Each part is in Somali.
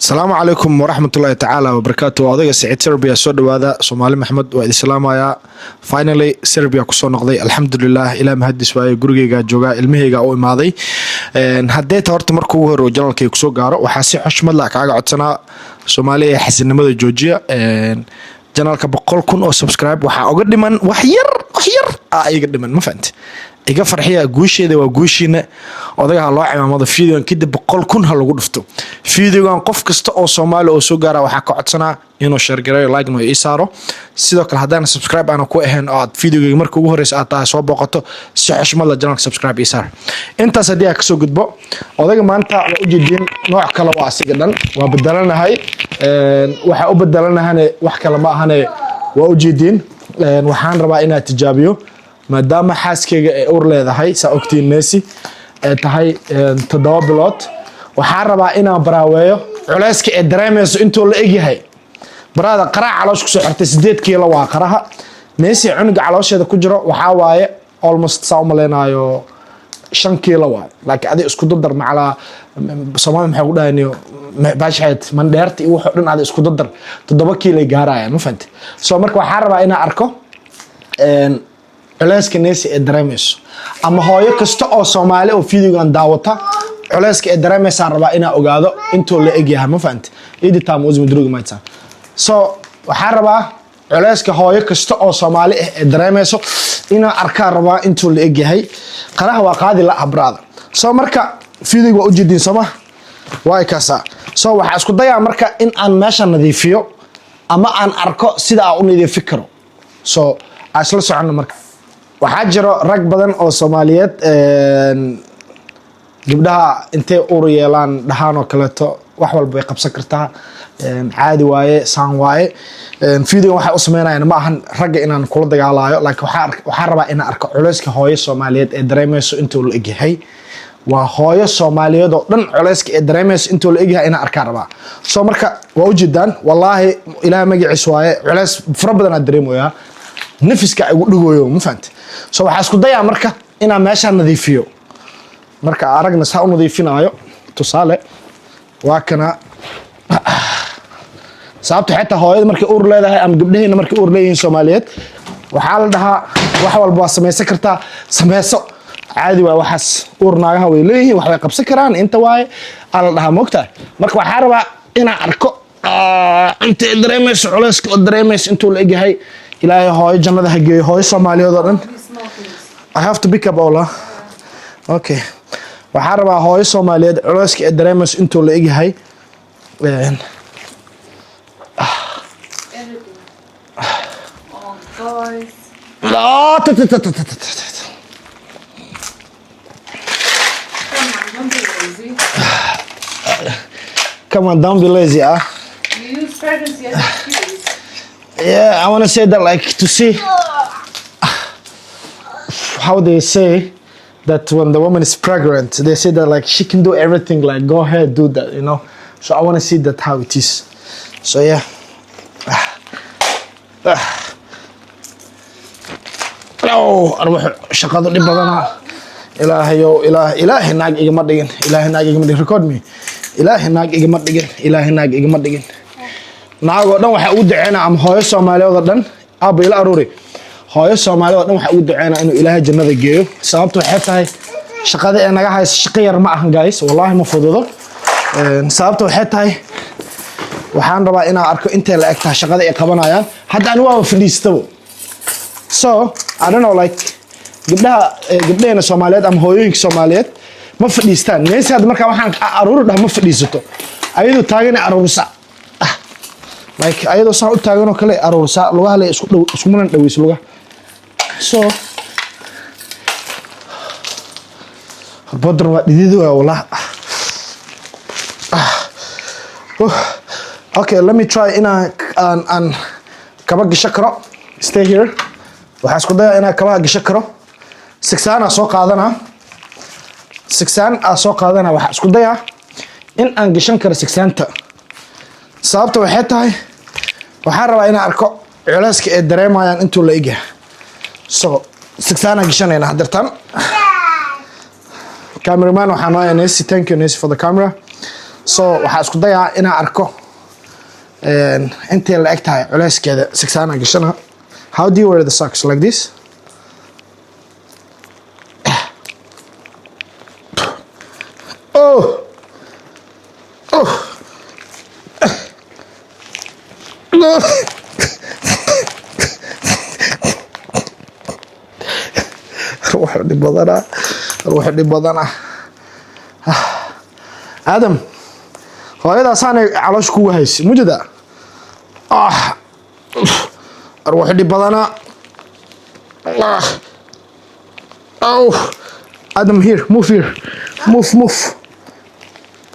Asalaamu calaykum waraxmatullaahi tacaala wabarakaatu. Odayga Saciid Serbia, soo dhowaada. Soomaali Maxamed waa idin salaamayaa. Finally Serbia kusoo noqday, alxamdulilah, ilaa mahadis waaye. Gurigeygaa joogaa, ilmaheyga u imaaday. Haddee ta horta marka ugu hore channelkay kusoo gaaro, waxaa si xushmad lah kaaga codsanaa, Soomaaliya ee xasinimada joojiya. Channelka 100,000 oo subscribe waxaa uga dhiman wax yar, wax yar aa iga dhiman. Ma fahamte? Iga farxiya, guusheeda waa guushiina. Odagaha loo cimaamado videogan kadib 100,000 ha lagu dhufto videogan. Qof kasta oo Soomaali oo soo gaara waxaa ka codsanaa inuu share gareeyo, like no ii saaro. Sidoo kale, haddaan subscribe aana ku ahayn oo aad videogeyga marka ugu horeysa aad tahay soo booqato, si xushmad la channelka subscribe ii saar. Intaas haddii aan kasoo gudbo, odayga maanta waa ujeediin, nooc kale waa asiga dhan waa bedelanahay. Waxaa u bedelanahane wax kale ma ahane, waa ujeediin. Waxaan rabaa inaad tijaabiyo, maadaama xaaskeyga ay ur leedahay, saa ogtiin, Messi ay tahay 7 bilood. Waxaan rabaa inaan baraaweeyo culeyska ee dareemayso intuu la egyahay. Baraada qaraha caloosh kusoo xirtay, 8 kiilo waa qaraha. Messi cunuga caloosheeda ku jiro waxaa waaye almost, saa u maleynayo, 5 kiilo waaye. Laakiin adi isku dadar macalaa Soomaali maxay ku dhahayniyo baashaxeed mandheerta iyo wuxuu dhan, adi isku dadar 7 kiilay gaarayaan. Ma fahamte? So marka waxaan rabaa inaan arko culeyska Nesi ee dareemayso, ama hooyo kasta oo Soomaali oo videogan daawata culeyska ee dareemaysaan rabaa inaan ogaado intuu la egyahay. Ma fahamte? Editam uzmi drugi mayta. So waxaan rabaa culeyska hooyo kasta oo Soomaali ah ee dareemayso inaan arkaan rabaa intuu la egyahay. Qaraha waa qaadi la habraada. So marka videoga waa ujeediin, sooma? Waa kaasa. So waxaa isku dayaa marka in aan meesha nadiifiyo ama aan arko sida aan u nadiifi karo. So aan isla soconno. Marka waxaa jiro rag badan oo Soomaaliyeed, gabdhaha intay ur yeelaan dhahaan oo kaleeto, wax walba way qabsan kartaa, caadi waaye, saan waaye. Video waxay u sameynayaan ma ahan ragga inaan kula dagaalayo, laakiin waxaan rabaa inaan arko culeyska hooyo Soomaaliyeed ee dareemayso intuu la egyahay. Waa hooyo Soomaaliyeed oo dhan culeyska ee dareemayso intuu la egyahay inaan arkaan rabaa. So marka waa ujeedaan, wallaahi, Ilaah magaciis waaye, culeys fara badan aan dareemayaa, nafiska igu dhigoyo. Ma fahante? So waxaa isku dayaa marka inaan meeshaan nadiifiyo. Marka aragna saa u nadiifinaayo. Tusaale waa kana. Sababta xitaa hooyada markay uur leedahay ama gabdhaheena markay uur leeyihiin Soomaaliyeed, waxaa la dhahaa wax walba waa samaysan kartaa, sameyso, caadi waay. Waxaas uur naagaha way leeyihiin, wax way qabsan karaan inta waaye aa la dhahaa, moogtahay? Marka waxaa rabaa inaan arko inta ay dareemayso, culeyska oo dareemayso intuu la egyahay. Ilaahay hooyo jannada ha geeyo, hooyo Soomaaliyeed oo dhan. I have to pick up all, huh? Okay, waxaa rabaa hooyo Soomaaliyeed culeyska ay dareemayso intuu la egyahay. Everything. Oh, guys. Ah, ta- ta- ta- ta- ta- ta- ta. Come on, don't be lazy. Come on, don't be lazy, ah. You use pregnancy as an excuse. Yeah, I want to say that, like, to see how they say that when the woman is pregnant, they say that, like, she can do everything, like, go ahead, do that. So I want to see that how it is. So yeah. Ah. Oh, arwax shaqadu dhib badanaa. Ilaahayow, ilaah, Ilaahay naag igama dhigin, Ilaahay naag igama dhigin. Record me. Ilaahay naag igama dhigin, Ilaahay naag igama dhigin. Naag oo dhan waxaa ugu duceynaa, ama hooyo Soomaaliyeed oo dhan, aabba ila aruuri, hooyo Soomaaliyeed oo dhan waxaa ugu duceynaa inuu Ilaahay jannada geeyo. Sababta waxay tahay shaqada ee naga hayso shaqo yar ma ahan, guys, wallaahi ma fududo. Sababta waxay tahay waxaan rabaa inaan arko intay la eg tahay shaqada ay qabanayaan. Hadda ani waaba fadhiistabo. So I don't know, like, gabdhaha gabdhaheena Soomaaliyeed ama hooyooyinka Soomaaliyeed ma fadhiistaan. Meesi hadda markaa waxaan aruuri dhah, ma fadhiisato, ayadoo taagan aruurisa. Like, ayadoo saa u taagan oo kale aruurisa, lugaha le isku dhow, iskumana dhaweyso lugaha. So bodran waa dhidid waa wallah. Okay, let me try inaan aan kaba gasho karo. Stay here. Waxaa isku dayaa inaan kabaha gasho karo. Sigsaan aa soo qaadanaa, sigsaan aa soo qaadanaa. Waxaa isku dayaa in aan gashan karo sigsaanta. Sababta waxay tahay waxaan rabaa inaan arko culeyska ay dareemayaan intuu la egyahay. So sigsaanaan gashanayna hadirtan. Cameraman waxaa noo Nesi. Thank you, Nesi, for the camera. So waxaa isku dayaa inaan arko intay la eg tahay culeyskeeda. Sigsaana gashana. How do you wear the socks? Like this? Oh. No. Ruux dhib badanaa, ruux dhib badanaa. Aadam, hooyadaasaanay caloosha kugu haysa mujada. Ah, ruux dhib badanaa. Ah. Oh, Adam, here, move here, move, move.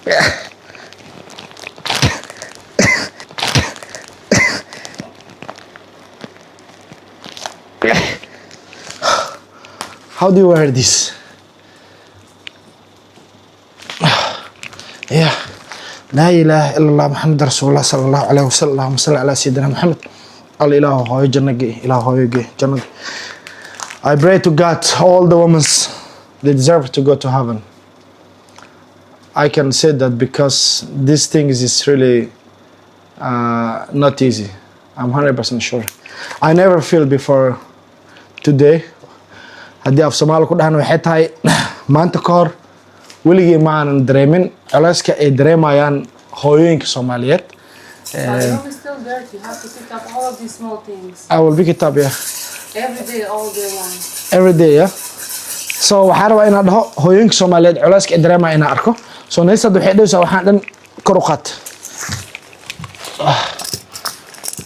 Yeah. How do you wear this? Yeah. Laa ilaaha ila Allah, Maxamed rasuulullah sala Allahu calayhi wasalam. Allahuma salli calaa sayidina Maxamed. Al ilaahu hooyo janno gee, ilaah hooyo gee janno. I pray to God, all the women, they deserve to go to heaven. I can say that because this thing is really not easy. I'm 100% sure. I never feel before today. Haddii af Soomaali ku dhahan, waxay tahay maanta ka hor weligii ma aanan dareemin culeyska ay dareemayaan hooyooyinka Soomaaliyeed. But the room is still dirty. You have to pick up all of these small things. I will pick it up, yeah. Every day, all day long. Every day, yeah. So waxaan rabaa inaan dhaho hooyooyinka Soomaaliyeed culeyska ay dareemaya inaan arko. So Nays hadda waxay dhahaysaa waxaan dhan kor u qaat.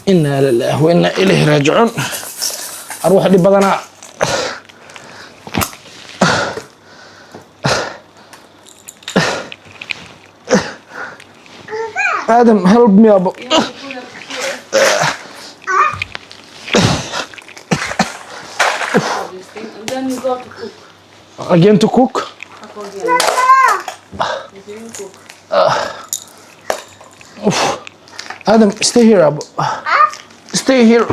Inaa lillahi wa inaa ilayhi raajicuun. Arwax dhib badanaa. Adam, help me up. You have to put them here. All these things. And then you go to cook. Again to cook. Again. You didn't cook. Adam, stay here, Abu. Stay here.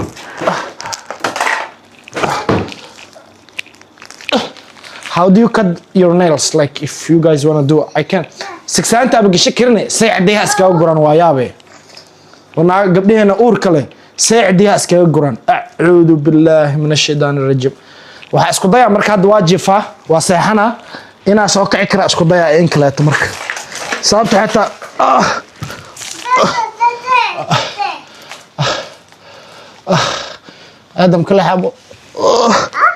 How do you cut your nails? Like, if you guys wanna do, I can. Sigsaanta aba gasho karine, say cidiyaha iskaga guran, waa yaabe. Wanaa gabdhaheena uurka leh, say cidiyaha iskaga guran. Acuudu billaahi min ashaydaani rajiim. Waxaa isku dayaa marka hadda waa jiifaa, waa seexanaa, inaa soo kici kara isku dayaa in kaleeto marka. Sababta xitaa Aadam kala xabo.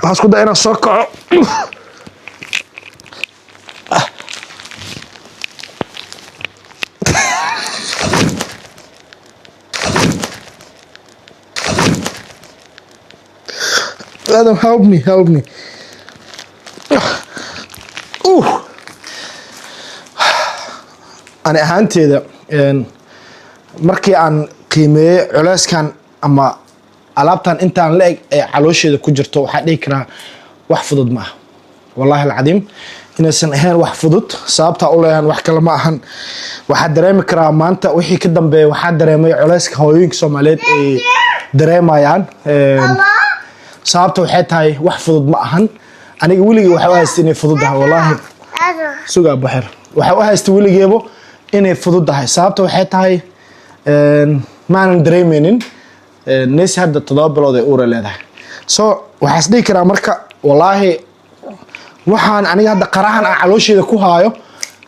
Waxaan isku daya inaan soo kaco. Adam, help me, help me. Ani ahaanteeda, markii aan qiimeeyey culeyskan ama alaabtan intaan la eg ee caloosheeda ku jirto, waxaa dhihi karaa wax fudud ma aha. Wallaahi alcadiim inaysan ahayn wax fudud. Sababtaa u leeyahan wax kale ma ahan, waxaa dareemi karaa maanta wixii ka dambeeya, waxaa dareemay culeyska hooyooyinka Soomaaliyeed ay dareemayaan. Sababta waxay tahay wax fudud ma ahan. Aniga weligii waxa u haystay inay fudud tahay, wallaahi. Sugaa baxir, waxa u haystay weligeebo inay fudud tahay. Sababta waxay tahay maanan dareemeynin. Nesi hadda 7 bilood ay uura leedahay, so waxaa is dhihi karaa marka, wallaahi, waxaan aniga hadda qarahan aan caloosheeda ku haayo,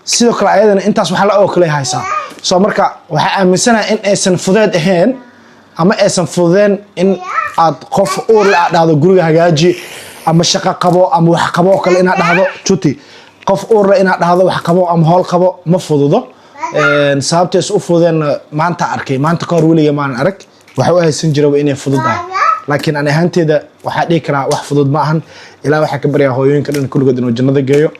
sidoo kale ayadana intaas waxa la oo kale haysaa. So marka waxaa aaminsanahay in aysan fudeed ahayn ama aysan fududeen in aad qof uur le aad dhahdo guriga hagaaji ama shaqo qabo ama wax qabo oo kale. Inaad dhahdo juti qof uur le inaad dhahdo wax qabo ama howl qabo ma fududo. Sababtays u fududeenna maanta arkay. Maanta ka hor weliga maanan arag. Waxa u haysan jiraba inay fududahay, laakiin ani ahaanteeda waxaa dhihi karaa wax fudud ma ahan. Ilaa waxaa ka baryaa hooyooyinka dhan kulligood inuu jannada geeyo.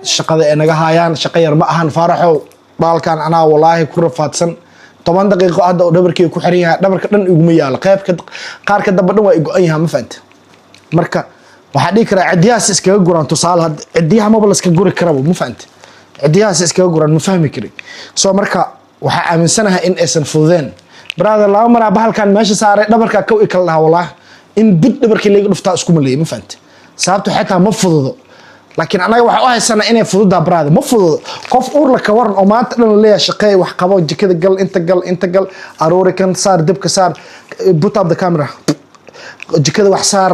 Shaqada ay naga haayaan shaqo yar ma ahan. Faaraxow, baalkan anaa walaahi ku rafaadsan. 10 daqiiqo hadda oo dhabarkeyga ku xiran yahay, dhabarka dhan iguma yaalo, qaybka qaarka dambe dhan waa i go-an yahay, ma fahanta? Marka waxaa dhihi karaa cidiyahaas iskaga guraan. Tusaale, hadda cidiyaha maba la iska guri karaba, ma fahanta? Cidiyahaas iskaga guraan, ma fahmi karin. So marka waxaa aaminsanahay in aysan fududeen. Brother, laba maraa bahalkan meesha saaray, dhabarkaa kow i kala dhaha. Walaahi in bud dhabarkii laga dhuftaa isku maleeyay, ma fahanta? Sababta xitaa ma fududo. Laakiin annaga waxaa u haysanaa inay fududaa baraada. Ma fududo. Qof uurla ka waran oo maanta dhan la leeyahay shaqeey, wax qabo, jikada gal, inta gal, inta gal, aroori, kan saar, dibka saar, put up the camera, jikada wax saar,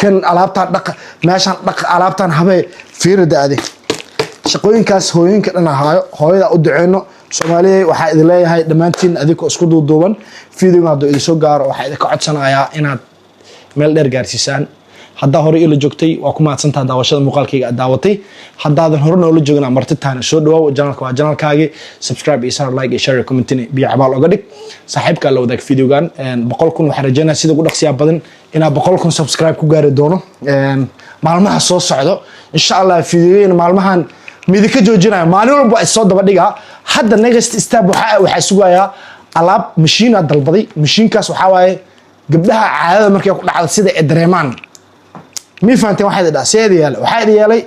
kan alaabtaan dhaqa, meeshaan dhaqa, alaabtaan habee, fiiri daade. Shaqooyinkaas hooyooyinka dhan ahaayo, hooyada u duceyno. Soomaaliya, waxaa idin leeyahay dhammaantiin, adinkoo isku duuduuban, videoga hadduu idin soo gaaro, waxaa idinka codsanayaa inaad meel dheer gaarsiisaan. Haddaa hore ila joogtay, waa ku mahadsantaha daawashada muuqaalkayga aad daawatay. Haddaadan hore noola joogin, marti tahana, soo dhawaaw. Channelka waa channelkaagi. Subscribe iyo saar, like iyo share iyo commentina biyo cabaal oga dhig. Saaxiibkaa la wadaag videogan. 100,000 waxaan rajeynaya sida ugu dhaqsiyaa badan inaa 100,000 subscribe ku gaari doono maalmaha soo socdo, insha Allah. Videoyin maalmahan midika joojinaya, maalin walba waa isoo daba dhigaa. Hadda next step waxaa sugayaa alaab mashiina dalbaday. Mashiinkaas waxaa waaye gabdhaha caadada markay ku dhacdo sida ay dareemaan. Mi fahanteen? Waxaa idin dhaha seeda yeelay, waxaa idin yeelay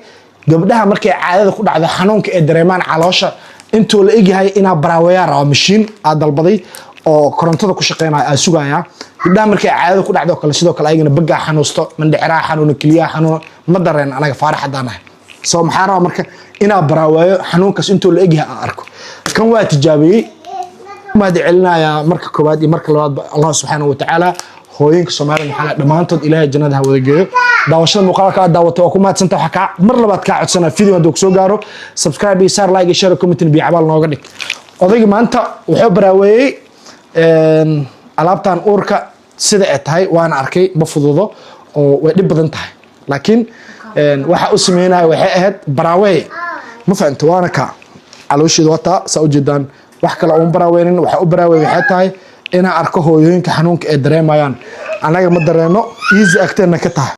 gabdhaha markay caadada ku dhacdo xanuunka ay dareemaan caloosha intuu la egyahay inaa baraaweeyaa raba. Mashiin aad dalbaday oo korontada ku shaqeynaya aa sugayaa. Gabdhaha markay caadada ku dhacdo kale, sidoo kale ayagana bagaa xanuusto, mandhiciraha xanuuno, keliyaha xanuuno, ma dareen anaga faarax haddaan nahay. So maxaa rabaa marka? Inaa baraaweeyo xanuunkaas intuu la egyahay aan arko. Kan waa tijaabiyey. Mahad celinayaa marka koowaad iyo marka labaadba Allah subxaanahu watacaala. Hooyinka Soomaalida maxaa lahaa, dhammaantood Ilaahay jannada ha wada geeyo. Daawashada muuqaalka aad daawatay waa ku mahadsanta. Waxaa kaa mar labaad kaa codsanaa, video hadduu kusoo gaaro, subscribe iyo saar, like iyo share, comment biyo cabaal nooga dhig. Odayga maanta wuxuu baraaweeyey alaabtan uurka sida ay tahay, waana arkay. Ma fududo oo way dhib badan tahay, laakiin waxa u sameynaya waxay ahayd baraawey. Ma fahamta? Waana ka caloosheedu wataa, saa ujeedaan. Wax kale uun baraaweynin, waxa u baraawey waxay tahay inaan arko hooyooyinka xanuunka ay dareemayaan. Annaga ma dareeno, easy agteena ka tahay.